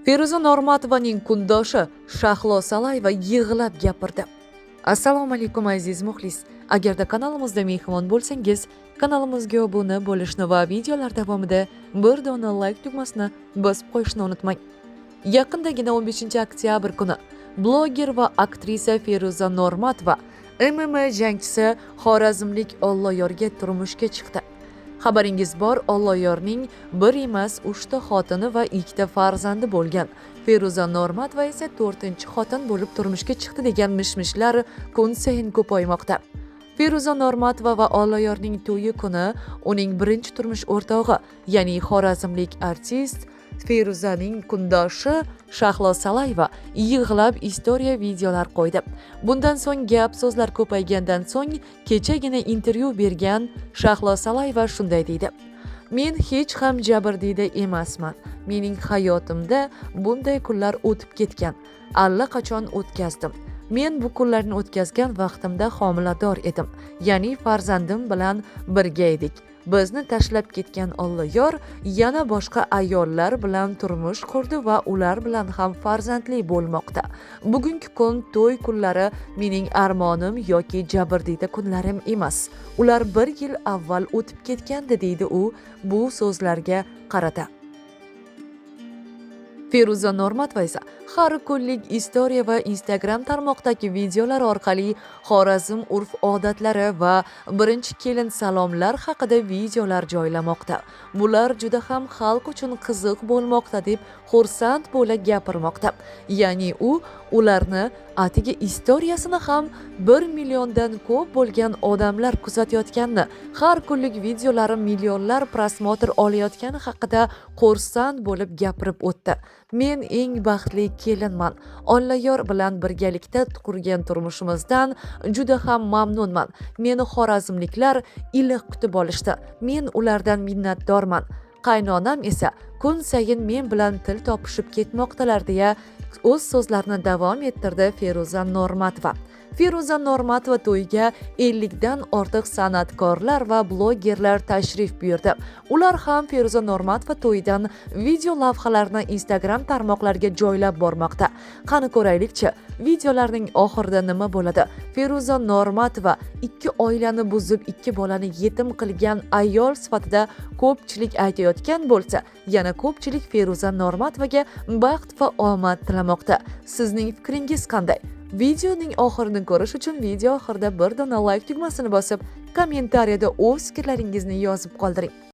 Feruza Normatovaning kundoshi Shahlo Salayeva yig'lab gapirdi. Assalomu alaykum, aziz muxlis. Agarda kanalimizda mehmon bo'lsangiz, kanalimizga obuna bo'lishni va videolar davomida bir dona like tugmasini bosib qo'yishni unutmang. Yaqindagina 15-oktyabr kuni bloger va aktrisa Feruza Normatova MMA jangchisi xorazmlik Olloyorga turmushga chiqdi. Xabaringiz bor, Olloyorning bir emas, 3 ta xotini va 2 ta farzandi bo'lgan. Feruza Normatova esa 4-xotin bo'lib turmushga chiqdi degan mish-mishlar kun sayin ko'paymoqda. Feruza Normatova va Olloyorning to'yi kuni uning birinchi turmush o'rtog'i, ya'ni xorazmlik artist Feruzaning kundoshi Shahlo Salayeva yig'lab istoriya videolar qo'ydi. Bundan so'ng gap so'zlar ko'paygandan so'ng kechagina intervyu bergan Shahlo Salayeva shunday deydi: "Men hech ham jabrdiyda emasman. Mening hayotimda bunday kunlar o'tib ketgan. Allaqachon o'tkazdim. Men bu kunlarni o'tkazgan vaqtimda homilador edim. Ya'ni farzandim bilan birga edik. Bizni tashlab ketgan Olloyor yana boshqa ayollar bilan turmush qurdi va ular bilan ham farzandli bo'lmoqda. Bugungi kun to'y kunlari mening armonim yoki jabrdiyda kunlarim emas. Ular bir yil avval o'tib ketgandi", deydi u bu so'zlarga qarata. Feruza Normatova esa har kunlik istoriya va Instagram tarmoqdagi videolar orqali Xorazm urf-odatlari va birinchi kelin salomlar haqida videolar joylamoqda. Bular juda ham xalq uchun qiziq bo'lmoqda deb xursand bo'la gapirmoqda. Ya'ni u ularni atigi istoriyasini ham 1 milliondan ko'p bo'lgan odamlar kuzatayotganini, har kunlik videolari millionlar просмотр olayotgani haqida xursand bo'lib gapirib o'tdi. "Men eng baxtli kelinman. Olloyor bilan birgalikda qurgan turmushimizdan juda ham mamnunman. Meni xorazmliklar iliq kutib olishdi. Men ulardan minnatdorman. Qaynonam esa kun sayin men bilan til topishib ketmoqdalar", deya o'z so'zlarini davom ettirdi Feruza Normatova. Feruza Normatova to'yiga 50 dan ortiq san'atkorlar va blogerlar tashrif buyurdi. Ular ham Feruza Normatova to'yidan video lavhalarni Instagram tarmoqlariga joylab bormoqda. Qani ko'raylikchi, videolarning oxirida nima bo'ladi? Feruza Normatova ikki oilani buzib, ikki bolani yetim qilgan ayol sifatida ko'pchilik aytayotgan bo'lsa, yana ko'pchilik Feruza Normatovaga baxt va omad tilamoqda. Sizning fikringiz qanday? Videoning oxirini ko'rish uchun video oxirida bir dona like tugmasini bosib, kommentariyada o'z fikrlaringizni yozib qoldiring.